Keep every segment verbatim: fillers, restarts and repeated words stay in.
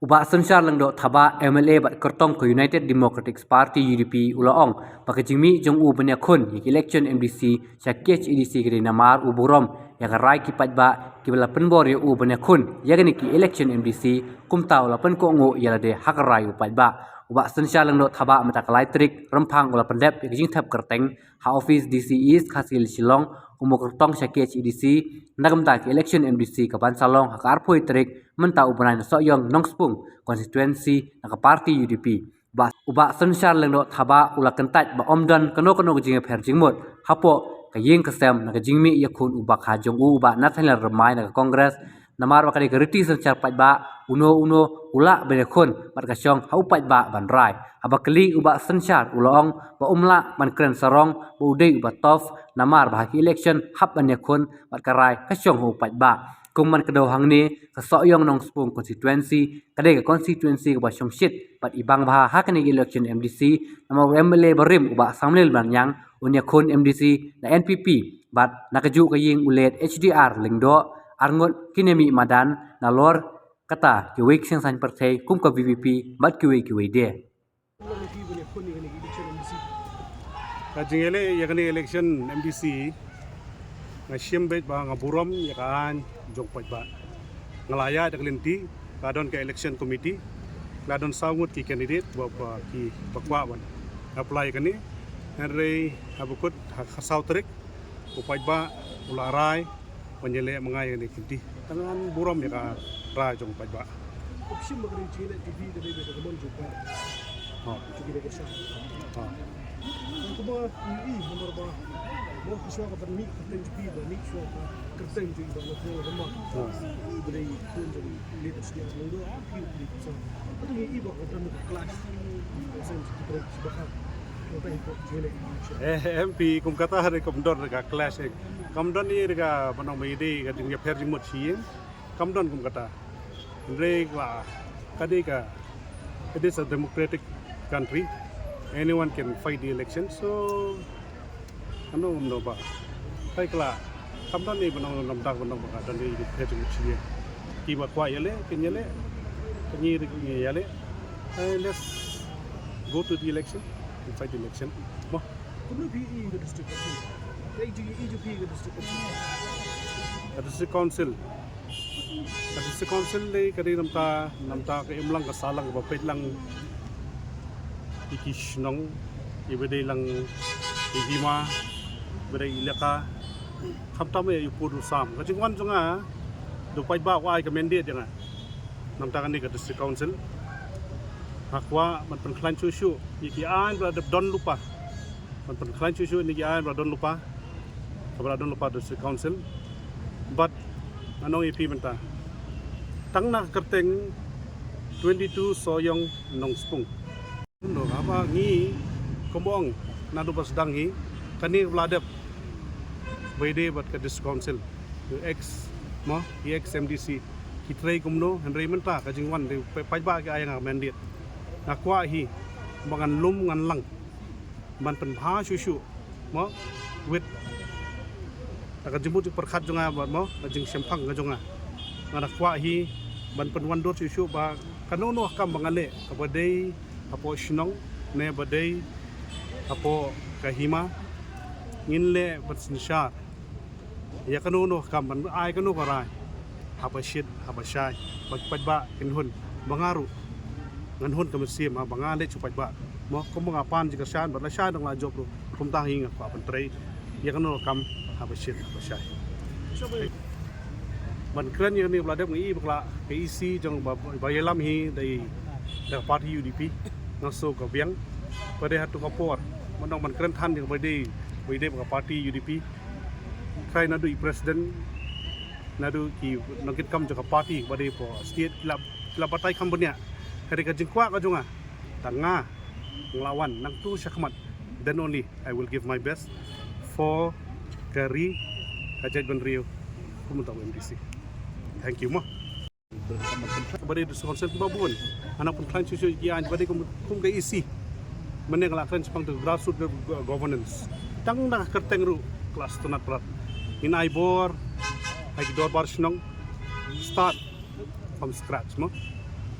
U Bah Synshar Lyngdoh Thabah, M L A bad kyrtong ka United Democratic Party, U D P, u la ong ba ka jingmih jong u ban ïakhun ïa ka election M D C sha K H A D C ka dei namar u burom ïa ka rai ki paidbah kiba la pynbor ïa u ban ïakhun ïa kane ka election M D C, kumta u la pynkohnguh ïa lade ha ka rai u paidbah. U Bah Synshar Lyngdoh Thabah mynta ka lai tarik Rymphang u la pyndep ïa ka jingthep kyrteng ha office D C East Khasi Hills Shillong kum u kyrtong sha K H A D C na ka bynta ka election M D C ka ban sa long ha ka arphew tarik mynta u bnai na Sohiong Nongspung constituency na ka party U D P. Bah, u Bah Synshar Lyngdoh Thabah u la kyntait ba ym don kano kano ka jingïapher jingmut hapoh ka ïing ka sem na ka jingmih ïakhun u bakha jong u, u Bah Nathaniel Rymmai na ka Congress, namar ba ka dei ka riti synshar paidbah, uno uno u lah ban ïakhun bad ka shong ha u paidbah ban rai. Haba kylli u Bah Synshar u la ong ba um lah ban kren sarong ba u dei uba tough namar ba ha ki election hap ban ïakhun bad ka rai ka shong ha u paidbah. Kum ban kdew hangne, ka Sohiong Nongspung constituency ka dei ka constituency kaba shongshit bad i bang bha ha kane ka election M D C, namar u M L A barim u Bah Samlil Manyang un ïakhun M D C na N P P bad na kajuh ka ïing u late H D R Lyngdoh, arngut kine mih madan, nalor kata kiwei ki seng saiñ pyrthei kum ka V P P bad kiwei kiwei de. Ka jingïaleh ïa kane election M D C, nga shim beit ba nga burom ïa ka aiñ jong paidbah. Nga la ïaid da ka lynti, ka don ka election committee, la don saw ngut ki candidate ba, ba ki ba kwah ban apply ïa kane. Hynrei haba kut ha ka saw tarik, u paidbah u la rai ban ïaleh ma nga ïa kane ka lynti. Tang ngan burom ïa ka rai jong paidbah. Ka pynshim ba ka dei jingïaleh T V ka dei ba ka mon jong paidbah. Ha. Jong ki da ka sha. Ha. Tang kumba ngi i namar ba mo ka shuwa ka ban mih ka kyrteng jong phi ba mih shuwa ka kyrteng jong i ba nga ko rama. Ha. I ba dei khun jong i leader sdang ngi do phi phi sa. Ka dei i ba ka don ka clash. Ka sen ki kyrteng ba ka. Ka dei ka jingïaleh. Eh, M P kum kata ha dei kum don ka clash. Kam don i ka ban ong ba i dei ka jingïapher jingmut shi ïing. Kam don kum kata. Hynrei ka, ka dei ka, it is a democratic country. Anyone can fight the election. So, ano um no ba. Kai kla. Kam don i ban ong nam dak ban ong ba ka don i ka jingmut shi ïing. Ki ba kwah ïaleh, kin ïaleh. Ka ngi ri kin ïaleh. Eh, let's go to the election and fight the election. Mo. Kumno phi i ka district council? Ka i jong i jong phi ka district council. Ka district council. Ka district council dei ka dei namta, namta ka im lang ka sah lang ba peit lang i ki shnong, i ba dei lang i hima, i ba dei i laka. Khamtam ïa i pud u sam. Ka jingwan jong nga, da u paidbah u ai ka mandate ïa nga. Namta kane ka district council. Nga kwah ban pynkhlaiñ shuh shuh ïa ki aiñ ba la dep don lypa. Ban pynkhlaiñ shuh shuh ïa ki aiñ ba la don lypa. Kaba la don lypa district council. Bad ngan ong ïa phi mynta, tang na ka kyrteng twenty-two Sohiong Nongspung. Kumno haba ngi, kumba ong naduh ba sdang hi, kane ba la dep ba ïadei bad ka district council, u ex, mo, i ex M D C, ki trei kumno, hynrei mynta ka jingwan dei paidbah ki ai nga mandate. Nga kwah hi ba ngan lum ngan lang ban pynbha shuh shuh, mo, with da ka jingmut jingpyrkhat jong nga bad, mo, ka jingshemphang ka jong nga. Nga da kwah hi ban pynwandur shuh shuh ba kano kano ka kam ba nga leh, kaba dei hapoh shnong ne ba dei hapoh ka hima, ngin leh ban synshar ïa kano kano ka kam, ban ai kano ka rai, haba shit haba shai, ba ki paidbah kin hun ba nga ruh ngan hun ka mynsiem, ha, ba nga leit sha u paidbah. Mo, kumba nga pan jingkyrshan bad lashai dang la jop ruh, kumta hi nga kwah ban trei ïa kano ka kam haba shit haba shai. Ban kren ïa kane ba la dep, nga i ba ka la, ka E C jong ba, ba ïalam hi da i, da ka party U D P, nga sngew ka biang. Ba dei ha tu ka por, ban ong ban kren than ïa ba dei, ba dei ba ka party U D P. Trai naduh i president, naduh ki nongkitkam jong ka party ba dei hapoh state, ki la, ki la batai kham bniah. Hynrei ka jingkwah ka jong nga, tang nga, nga la wan nangtu shakhmat, then only I will give my best for ka ri, ka jaitbynriew, kum uta u M D C. Thank you mo. Ba dei district council kiba bun, nga nang pynkhlaiñ shuh shuh ïa ki aiñ ba dei kum, kum ka E C. Mynne nga la kren shaphang ka grassroots go-, governance. Tang na ka kyrteng ruh ka la sngewtynnat palat. Ngin ai bor ha ki dorbar shnong, start from scratch mo.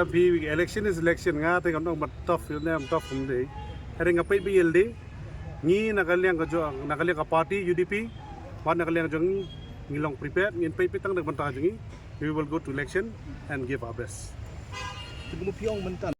Em, phi, election is election, nga te kam dang ba tough, you know, tough kum dei. Hynrei nga peit ba ïalade. Ngi na ka liang ka jong, na ka liang ka party U D P, wat na ka liang jong ngi, ngi long prepared, ngin peit peit tang da ka bynta jong ngi. We will go to election and give our best. Te kumno phi ong mynta?